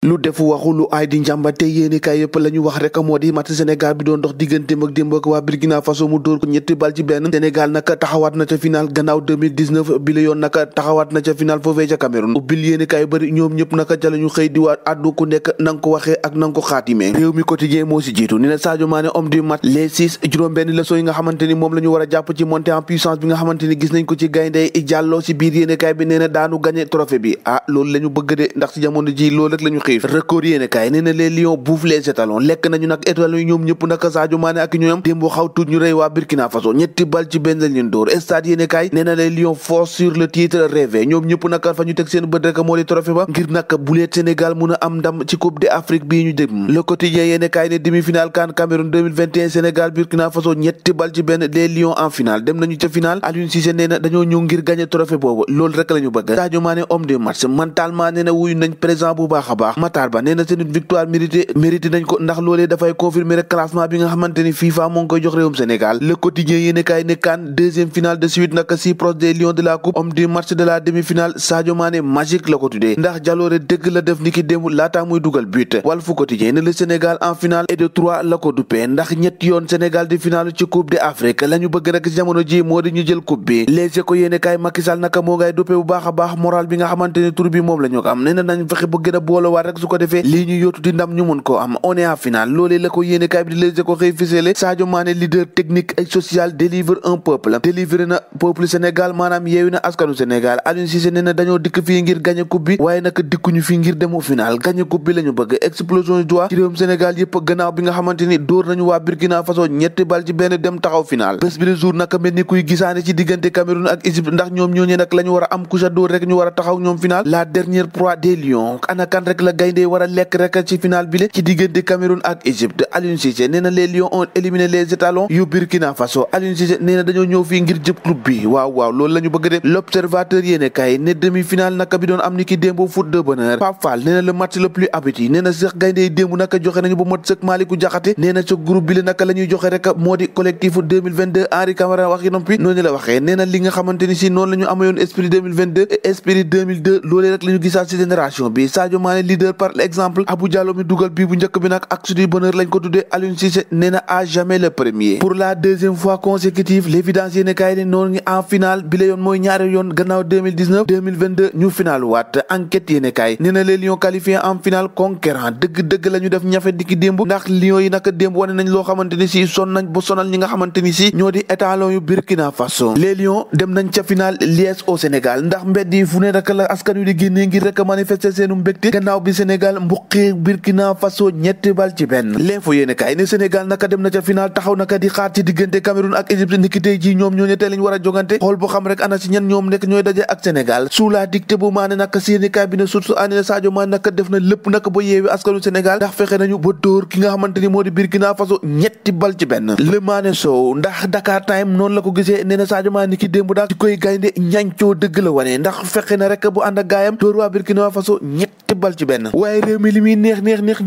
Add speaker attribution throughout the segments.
Speaker 1: lu defu waxu lu ay di njàmbate yéeni kaay yëpp la ñu wax rek moo di match Sénégal bi doon dox digganteem ak démb ak waa Burkina Faso mu dóor ko ñetti bal ci benn. Sénégal naka taxawaat na ca final gannaaw 2019 bi la yoon naka taxawaat na ca final foofee ca Cameroun. ubbil yéeni kaay bëri ñoom ñëpp naka ca la ñu xëy di waat addu ku nekk na nga ko waxee ak na nga ko xaatimee. réew mi quotidien moo si jiitu ni na Sadio Mané homme du match. les 6 juróom-benn leçon yi nga xamante ni moom la ñu war a jàpp ci montée en puissance bi nga xamante ni gis nañ ko ci gaynde Diallo si biir yéeni kaay bi nee na daanu gagné trophée bi loolu la ñu bëgg de ndax ci jamono ji loolu rek la ñu xiif. record yéene kaay nee na les lions bouffent les étalons lekk nañu nag étalons yi ñoom ñëpp nag Sadio Mané ak ñoom démb xaw tuut ñu rëy waa Burkina Faso ñetti bal ci benn lañ leen dóor. stade yéene kaay nee na les lions force sur le titre rêvé ñoom ñëpp nag fa ñu teg seen bët rek moo di trophée ba ngir nag buleet Sénégal mun a am ndam ci coupe d'Afrique bii ñu dem. le quotidien yéene kaay ne demi-finale CAN Cameroun 2021 Sénégal Burkina Faso ñetti bal ci benn les lions en finale dem nañu ca finale. Aliou Cissé nee na dañoo ñëw ngir gagner trophée boobu loolu rek la ñu bëgg. Sadio Mané homme du match mentalement nee na wuyu nañ présent bu baax a baax. Matar Ba nee na c'est une victoire mérité nañ ko ndax loolee dafay confirmer rek classement bi nga xamante ni FIFA moo ngi koy jox réewum Sénégal. le quotidien yéene kaay ne CAN deuxième finale de suite nag si proche des lions de la coupe homme du match de la demi-finale Sadio Mané magique la ko tuddee ndax jaloore dëgg la def ni ki démb laataa muy dugal but. Walf Quotidien ne le Sénégal en finale et de 3 la ko duppee ndax ñetti yoon Sénégal di finale ci coupe d'Afrique la ñu bëgg rek jamono ji moo di ñu jël coupe bi. Les Échos yéene kaay Macky Sall naka moo ngay duppee bu baax a baax moral bi nga xamante ni tur bi moom la ñu ko am nee na nañ fexe ba gën a boolowaat rek su ko defee lii ñu yóotu di ndam ñu mun koo am on est en finale loolee la ko yéene kaay bi di Les Échos xëy fisale. Sadio Mané leader technique et social délivre un peuple délivré na peuple Sénégal maanaam yeewi na askanu Sénégal. Aliou Cissé nee na dañoo dikk fii ngir gagné coupe bi waaye nag dikkuñu fii ngir demu final gagné coupe bi la ñu bëgg. explosion de joie ci réewum Sénégal yëpp gannaaw bi nga xamante ni dóor nañu waa Burkina Faso ñetti bal ci benn dem taxaw final. bés bi le jour naka mel ni kuy gisaane ci diggante Cameroun ak Égypte ndax ñoom ñooñu nag la ñu war a am couche d'or rek ñu war a taxaw ñoom final. la dernière proie des lions ana kan rek la gaynde war a lekk rek ci final bi le ci diggante Cameroun ak Égypte. Aliou Cissé nee na les lions ont éliminé les étalons yu Burkina Faso. Aliou Cissé nee na dañoo ñëw fii ngir jëp club bi waaw loolu la ñu bëgg de. l'observateur yéene kay ne demi-finale naka bi doon am ni ki démb foot de bonheur. Pape Fall nee na le match le plus abouti nee na sax gaynde yi démb naka joxe nañu ba mot sëkk Malick Diakhaté nee na ca groupe bi le naka la ñuy joxe rek moo di collectif 2022 Henri Camara wax yi noppi noonu la waxee nee na li nga xamante ni si noonu la ñu amayoon esprit 2022 et esprit 2002 loolee rek la ñu gisaat ci génération bi. Sadio Mané leader par l'exemple. Abou Diallo mi dugal bii bu njëkk bi nag axe du bonheur lañ ko tuddee. Aliou Cissé nee na à jamais le premier. pour la deuxième fois consécutive l'évidence yéene kaay ne noonu ngi en finale bi la yoon mooy ñaari yoon gannaaw 2019 ñu final waat. enquête yéene kaay nee na les lions qualifiés en finale conquérant dëgg la ñu def ñafe dikki démb ndax lions yi nag démb wane nañ loo xamante ni si son nañ ba sonal ñi nga xamante ni si ñoo di étalons yu Burkina Faso. les lions dem nañ ca finale liesse au Sénégal ndax mbedd yi fu ne rek la askan wi di génnee ngir rek manifester seenu mbégte gannaaw bi Sénégal mbuqee Burkina Faso ñetti bal ci benn. l'info yéene kaay ne Sénégal naka dem na ca finale taxaw naka di xaar ci diggante Cameroun ak Égypte niki tey ji ñoom ñoo ñettee lañ war a jogante xool boo xam rek ana ci ñan ñoom nekk ñooy daje ak Sénégal sous la dictée bu Mané naka si yéene kaay bi ne source année Sadio Mané naka def na lépp naka ba yeewi askanu Sénégal ndax fexe nañu ba dóor ki nga xamante ni moo di Burkina Faso ñetti bal ci benn. le Mané Sow ndax Dakar Time noonu la ko gisee nee na Sadio Mané ki démb daal ci koy gaynde ñancoo dëgg la wane ndax fexe na rek bu ànd ak gaayam dóor waa Burkina Faso ñetti bal ci benn. waaye réew mi li muy neex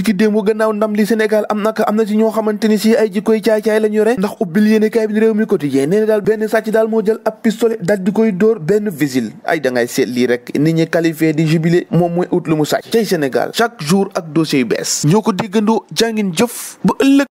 Speaker 1: ki démb gannaaw ndam li Sénégal am na ci ñoo xamante ni si ay jikkoy caay-caay lañ yore ndax ubbil yéene kaay bi réew mi quotidien nee na daal benn sàcc daal moo jël ab pistolet daal di koy dóor benn vigile ay da ngay seet lii rek nit ñi qualifié di jubilé moom mooy ut lu mu sàcc cay Sénégal chaque jour ak dossier yu bees ñoo ko déggandoo jàngin jëf ba ëllëg.